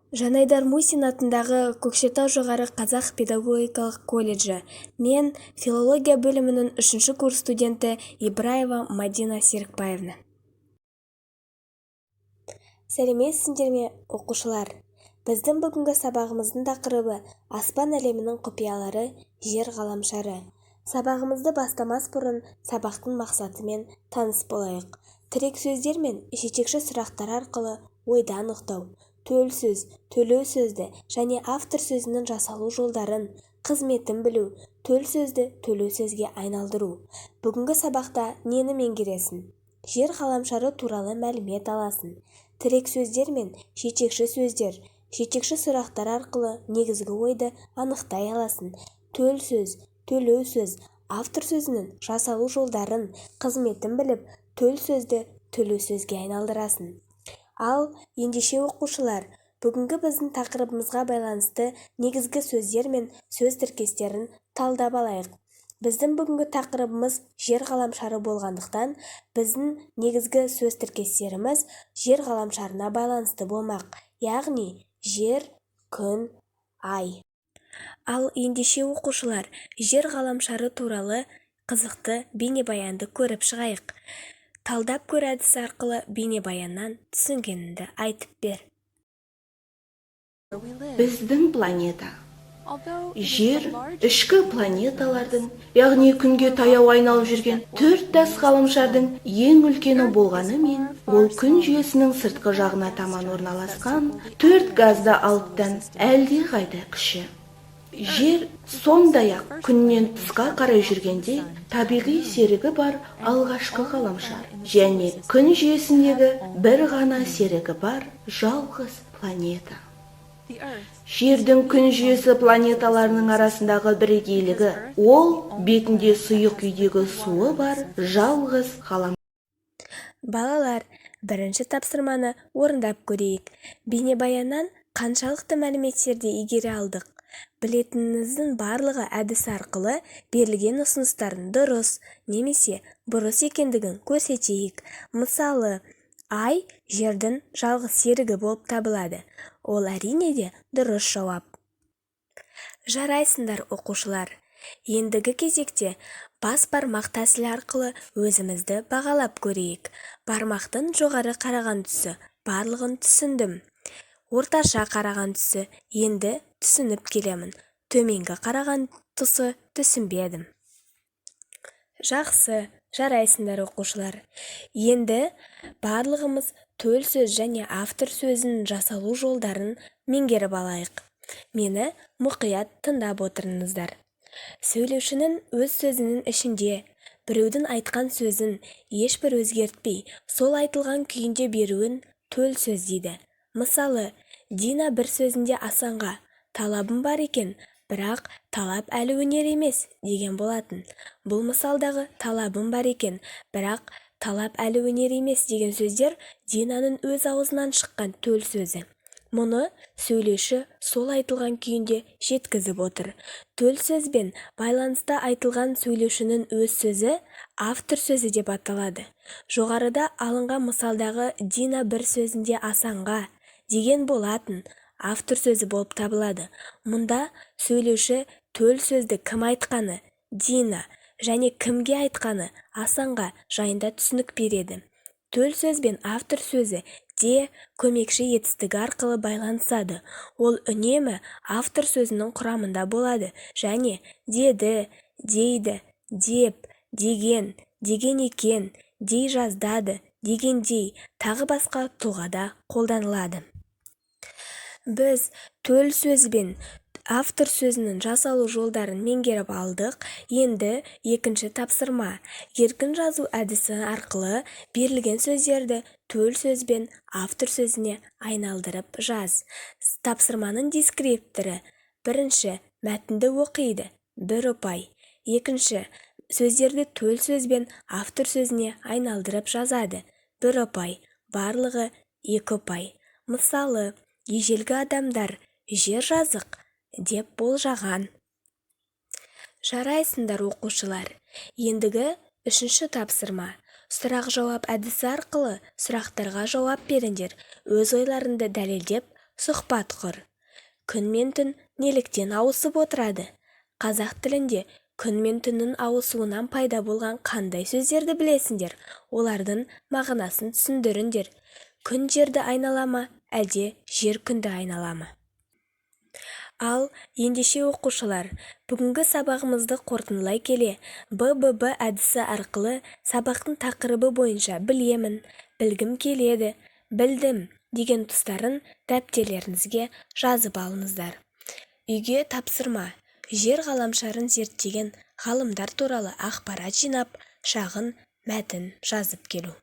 Жанайдар Мусин атындағы Көкшетау жоғары қазақ педагогикалық колледжі. Мен филология бөлімінің үшінші курс студенті Ибраева Мадина Серікбаевна. Сәлеметсіңдер ме, оқушылар! Біздің бүгінгі сабағымыздың тақырыбы: аспан әлемінің құпиялары, жер ғаламшары. Сабағымызды бастамас бұрын сабақтың мақсатымен таныс болайық. Тірек сөздер мен жетекші сұрақтар арқылы ойды анықтау, төл сөз, төлеу сөзді және автор сөзінің жасалу жолдарын, қызметін білу, төл сөзді төлеу сөзге айналдыру. Бүгінгі сабақта нені меңгересің? Жер ғаламшары туралы мәлімет аласың. Тірек сөздер мен жетекші сөздер, жетекші сұрақтар арқылы негізгі ойды анықтай аласың. Төл сөз, төлеу сөз, автор сөзінің жасалу жолдарын, қызметін біліп, төл сөзді төлеу сөзге айналдырасың. Ал, ендеше, оқушылар, бүгінгі біздің тақырыбымызға байланысты негізгі сөздер мен сөз тіркестерін талдап алайық. Біздің бүгінгі тақырыбымыз жер ғаламшары болғандықтан, біздің негізгі сөз тіркестеріміз жер ғаламшарына байланысты болмақ, яғни жер, күн, ай. Ал, ендеше, оқушылар, жер ғаламшары туралы қызықты бейнебаянды көріп шығайық. Талдап көр әдісі арқылы бейнебаяннан түсінгеніңді айтып бер. Біздің планета Жер ішкі планеталардың, яғни күнге таяу айналып жүрген төрт тас ғаламшардың ең үлкені болғанымен, ол күн жүйесінің сыртқы жағына таман орналасқан төрт газды алыптан әлдеқайда кіші. Жер сондай-ақ күннен тысқа қарай жүргенде табиғи серігі бар алғашқы ғаламшар және күн жүйесіндегі бір ғана серігі бар жалғыз планета. Жердің күн жүйесі планеталарының арасындағы бірегейлігі: ол бетінде сұйық күйдегі суы бар жалғыз ғалам. Балалар, бірінші тапсырманы орындап көрейік. Бейнебаяннан қаншалықты мәліметтерді игере алдық? Білетініңіздің барлығы әдісі арқылы берілген ұсыныстардың дұрыс немесе бұрыс екендігін көрсетейік. Мысалы, ай жердің жалғыз серігі болып табылады. Ол, әрине де, дұрыс жауап. Жарайсыңдар, оқушылар! Ендігі кезекте бас бармақ тәсілі арқылы өзімізді бағалап көрейік. Бармақтың жоғары қараған тұсы: барлығын түсіндім. Орташа қараған тұсы: енді түсініп келемін. Төменгі қараған тұсы: түсінбедім. Жақсы, жарайсыңдар, оқушылар! Енді барлығымыз төл сөз және автор сөзінің жасалу жолдарын меңгеріп алайық. Мені мұқият тыңдап отырыңыздар. Сөйлеушінің өз сөзінің ішінде біреудің айтқан сөзін ешбір өзгертпей, сол айтылған күйінде беруін төл сөз дейді. Мысалы, Дина бір сөзінде Асанға: «Талабым бар екен, бірақ талап әлі өнер емес», – деген болатын. Бұл мысалдағы «талабым бар екен, бірақ талап әлі өнер емес» деген сөздер Динаның өз аузынан шыққан төл сөзі. Мұны сөйлеуші сол айтылған күйінде жеткізіп отыр. Төл сөзбен байланыста айтылған сөйлеушінің өз сөзі автор сөзі деп аталады. Жоғарыда алынған мысалдағы Дина бір сөзінде Асанға деген болатын автор сөзі болып табылады. Мұнда сөйлеуші төл сөзді кім айтқаны, Дина, және кімге айтқаны, Асанға, жайында түсінік береді. Төл сөз бен автор сөзі де көмекші етістігі арқылы байланысады. Ол үнемі автор сөзінің құрамында болады және деді, дейді, деп, деген, деген екен, дей жаздады, дегендей, тағы басқа тұлғада қолданылады. Біз төл сөз бен автор сөзінің жасалу жолдарын меңгеріп алдық. Енді екінші тапсырма. Еркін жазу әдісі арқылы берілген сөздерді төл сөз бен автор сөзіне айналдырып жаз. Тапсырманың дескрипторы: бірінші, мәтінді оқиды, бір ұпай; екінші, сөздерді төл сөз бен автор сөзіне айналдырып жазады, бір ұпай. Барлығы екі ұпай. Мысалы, ежелгі адамдар жер жазық деп болжаған. Жарайсыңдар, оқушылар! Ендігі үшінші тапсырма. Сұрақ-жауап әдісі арқылы сұрақтарға жауап беріңдер. Өз ойларыңды дәлелдеп, Сұхбат құр. Күн мен түн неліктен ауысып отырады? Қазақ тілінде күн мен түннің ауысуынан пайда болған қандай сөздерді білесіңдер? Олардың мағынасын түсіндіріңдер. Күн жерді айнала ма, әлде жер күнді айнала ма? Ал, ендеше, оқушылар, бүгінгі сабағымызды қорытындылай келе, БББ әдісі арқылы сабақтың тақырыбы бойынша білемін, білгім келеді, білдім деген тұстарын дәптерлеріңізге жазып алыңыздар. Үйге тапсырма: жер ғаламшарын зерттеген ғалымдар туралы ақпарат жинап, шағын мәтін жазып келу.